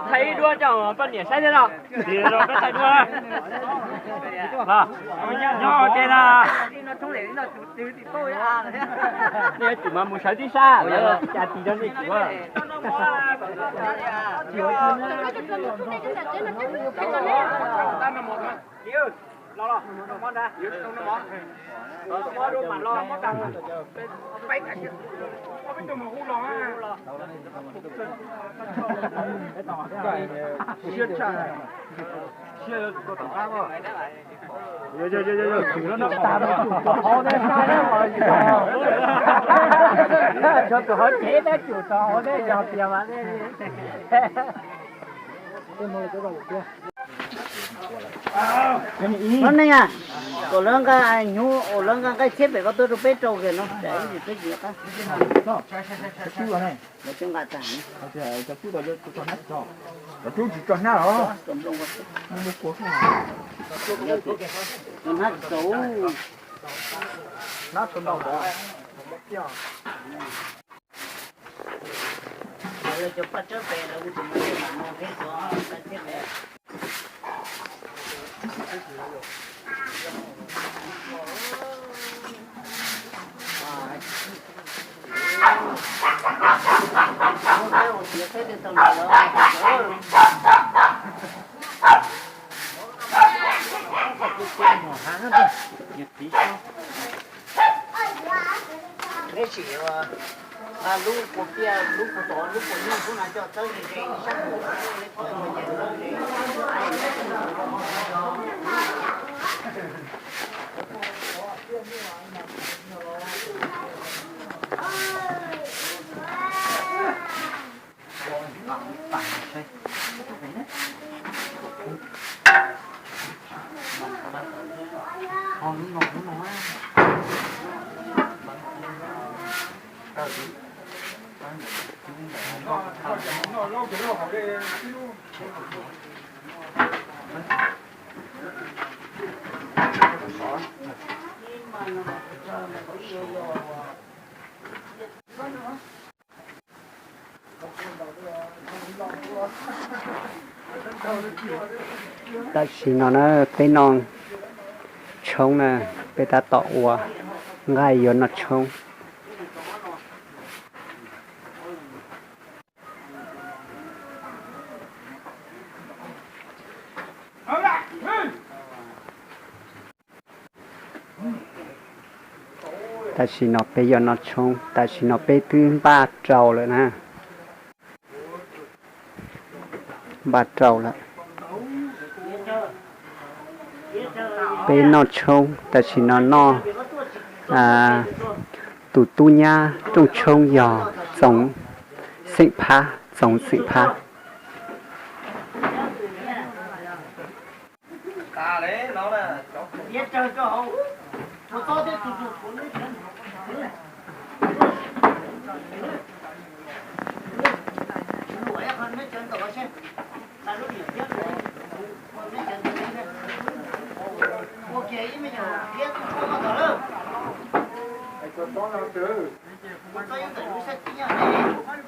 Thaij ib duab coj poj niam saib thiab no. Thaij duab. Nyob ua ke na. Nej yuav tsum mas mus sawv tib sab, cas tis rau nej tsum. Cov tus hauv tsev tab tsum tau hauv ne yog tias mas ne. Koj neeg a, kom lawv nqa hnyuv, lawv nqa nqaij txhiab pem koj tuaj rau peb rau kiag no, peb tsis qab. Lawv coj nqa tag. Cov tub tsis tso hnab los? Cov hnab tsis tso. Hnab tsis tso. Lawv cov paj tsawb pem lawv kuj tsis muaj tej mam no thiab cov nqaij txhiab pem. Neb sim nqa lub kua piaj, lub kua tod, lub kua nyuj xwb na, coj txawb ze ze ib sab. Tam sim no na, peb noj tshoob na, peb tab tom ua nqaij yuav noj tshoob. Tam sim no peb yuav noj tshoob, tam sim no peb twb npaj rau lawm na. Npaj rau lawm. Peb noj tshoob, tam sim no noj, tus tub nyab rooj tshoob yog Txoov xeem Phab, Txoov xeem Phab.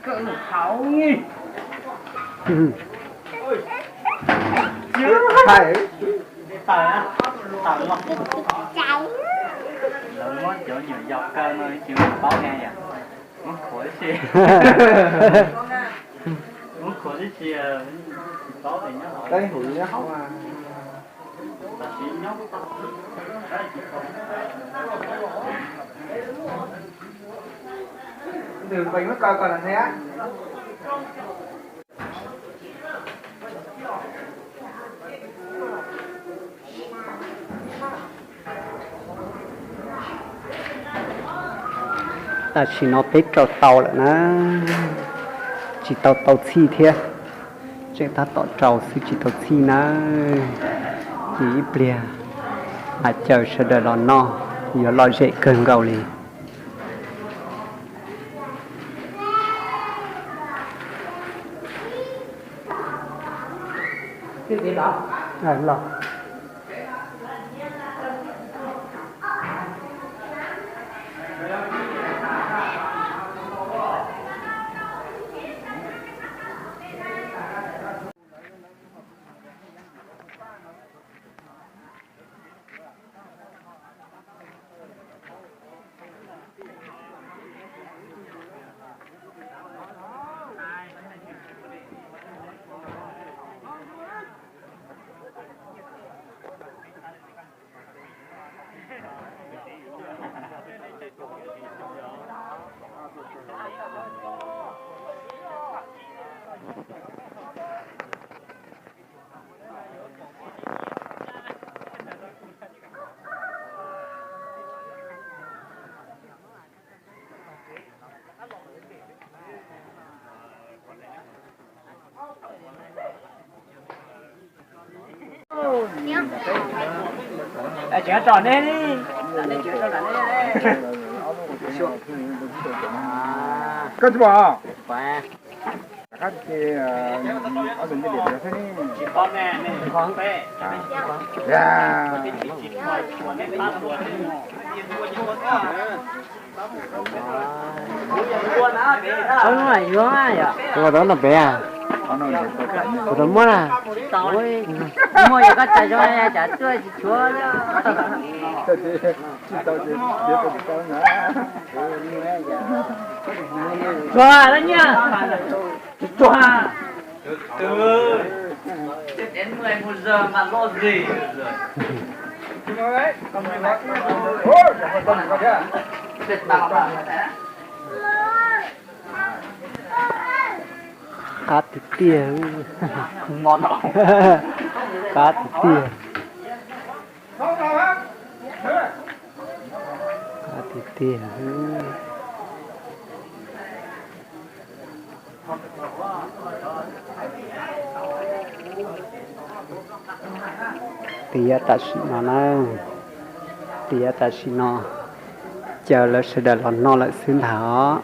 Kawm hauv ni. Tawm, tawm los. Lawv muab cov nyuam yaus kaw no tsis paub ne yom. Muab khuav tib si. Muab khuav tib si, tsis paub tias nyob hauv. Ntws nqis muab kaw kom lawm thiab. Tam sim no peb rau tau lawm na, tsis tau tau txhij thiab, tseem tab tom rau xwb tsis tau txhij na. Ces ib pliag mam caw sawv daws los noj, yuav lom zem kawg nkaus li. Tseem tso neb li. Koj tsis pom? Yuav no pem, kuv tau muab na. Muaj yog koj tsa zoo cas tuaj tsis tshuav. Tsuag lawm nyiaj. Tsuag. Qab tiag tiag. Qab tiag tiag. Qab tiag tiag. Tiav tam sim no na, tiav tam sim no, caw lawv sawv daws los noj lawm xwb ntag os.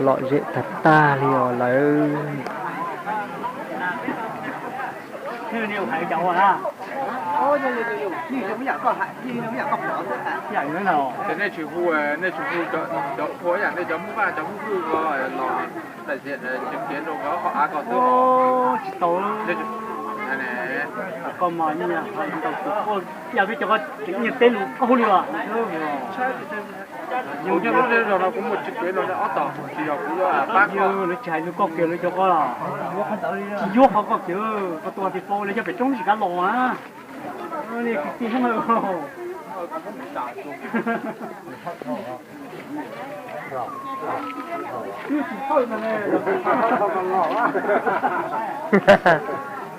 Lom zem tag tag li os lawv. Ces nej tsis hu, nej tsis hu cov ua ib yam nej cov Hmoob Vaj cov Hmoob Vwj ko los daim tiam tseem kev rau nkawd qhov av ko xwb. Tsis tau. Koj mas ntau tus, yog peb cov ko tseem nyiag teb lus koj hu li os. Kuv nyob lub zej zog no kuv muaj tsis kev no ob tom tsis yog kuv yuav pab koj. Lawv tsis hais lus koj kiag lawv cov ko los tsis yuav qhov koj kiag, koj tua tis fau lawv cov pem roob tsis kav los na. Li kwv tij Hmoob.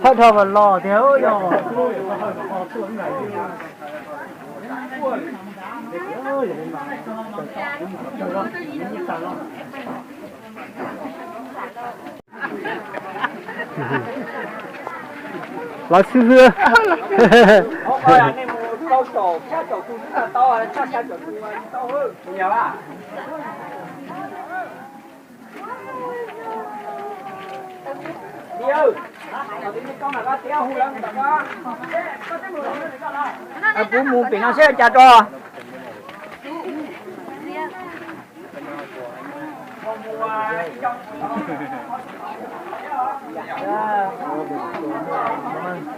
Thawj dhau los tiag yog. Lawv xib hwb. Kuv mus pem no seb cas tso.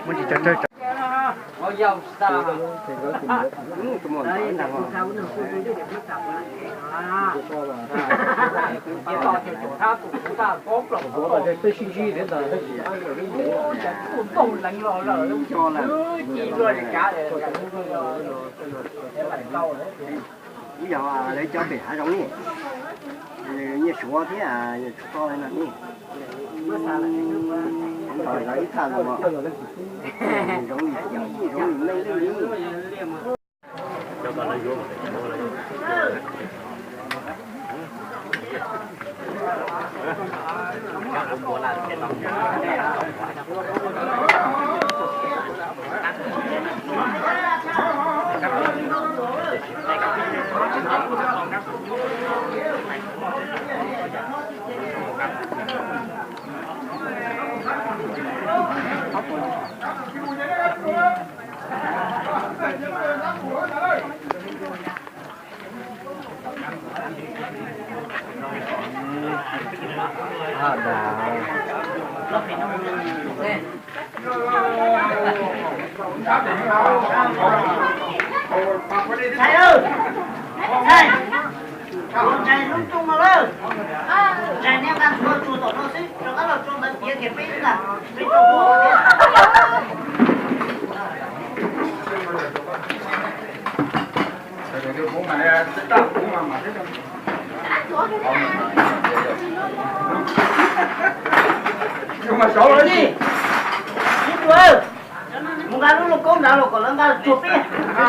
Kuv yog lawv cov pem hav zoov ne, nyiaj suav thiab tsis tau li no ne. Ntawd ib txhaj los, zoo li, zoo li nej li. Mus nqa lub lauj kaub nrad los kom lawv nqa tsuag peb.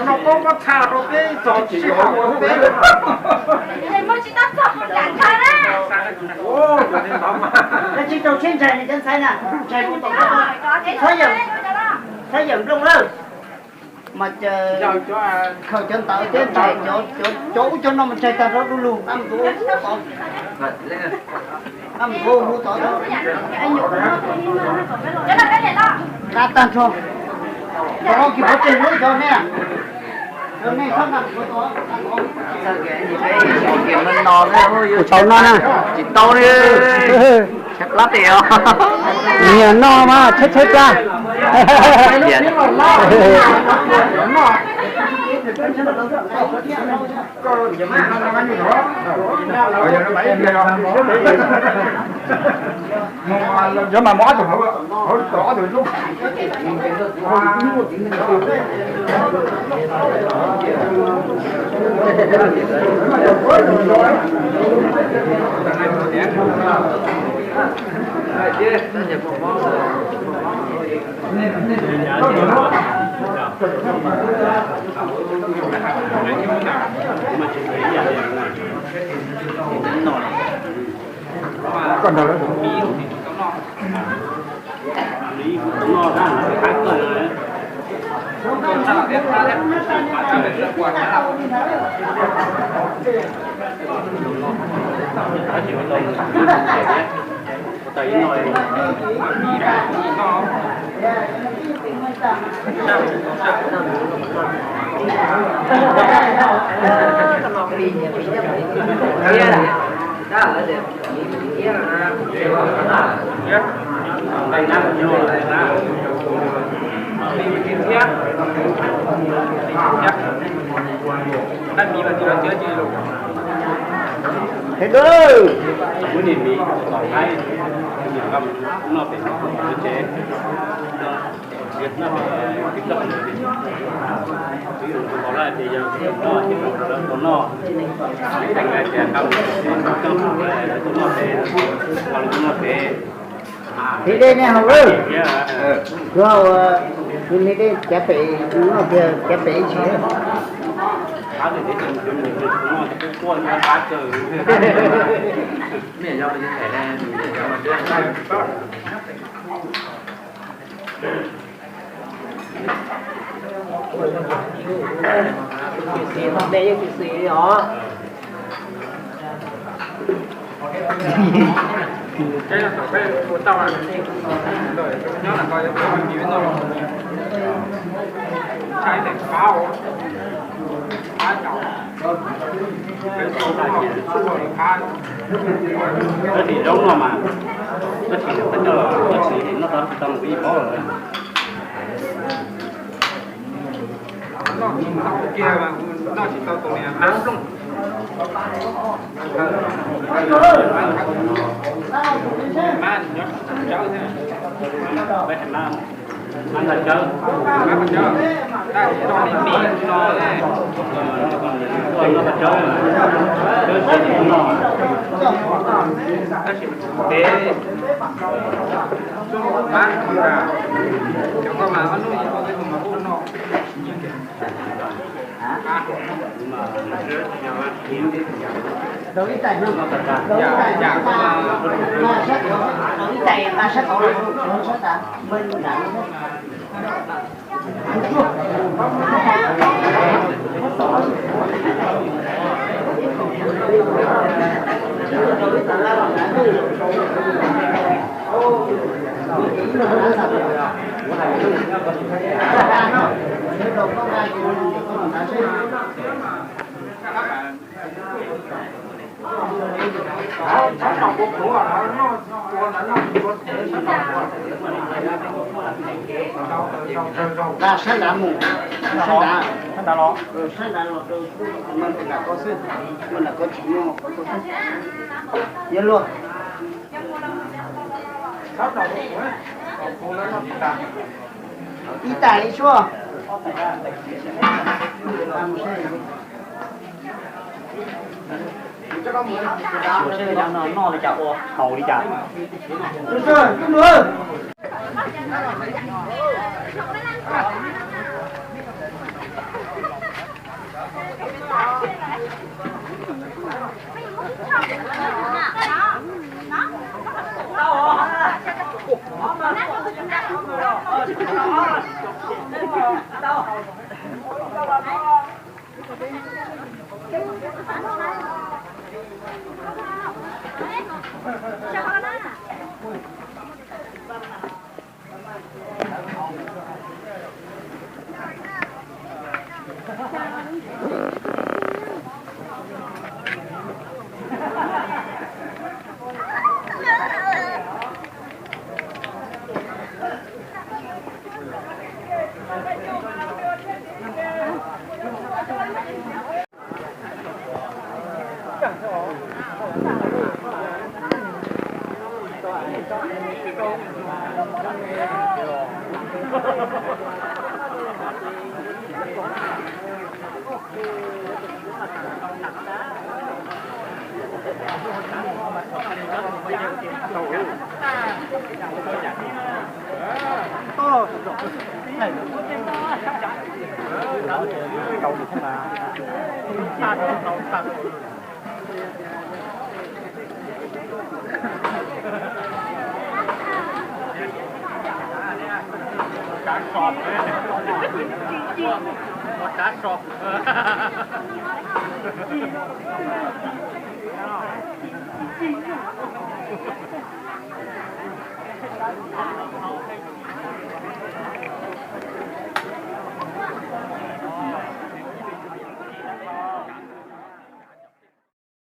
Noj kaub muab txha rau peb txog tsis tau ua peb. Tsis rau tsheb ntsaig ne cov ntxhais na, ntsaig kuv tom, txhob yawm nplooj lawm. Mas khaws cov ntawd thiab ntsaig cov ub cov no mas ntsaig tag nrho du lug, ab mus hu tod, ab mus hu tod, nqa tag nrho. Cov no kis pov tseg lub cov nej, cov nej txhob nqa mus hu tod. Kuv tau no na. Tsis tau li. Plab tes os. Niag noj mas tshab tshab plab. Cov mas mus ob tug hauv, hauv tau ob tug zoo. Hedo, muab niag mis tom qaib, niag nqa mus noj pem tsev. Noj pem tsev, twb yog tus npau laj ces yog noj ces tus noj, nqa tias nqa mus tsev, noj pem, nqa mus noj pem. Hli dej nej haus lawm. Kuv haus, kuv hli dej cav pem, noj tiag cav pem ib tsis. Xis xis no nej yeej xis xis li os. Tab sis zaub no mas, tab sis tab sis noj tau tsis tau mus ib pob lawm. Rau ib tais no, rau ib tais, rau ib tais nqa sab tod los rau sab tas, npawg nram no. Nqa sab nrad mus, sab nrad, sab nrad los rau, nram ko xwb, nram ko tsis muaj, yog luag. Ib tais ib suab. Xyuas seb cov no noj li cas ua haus li cas.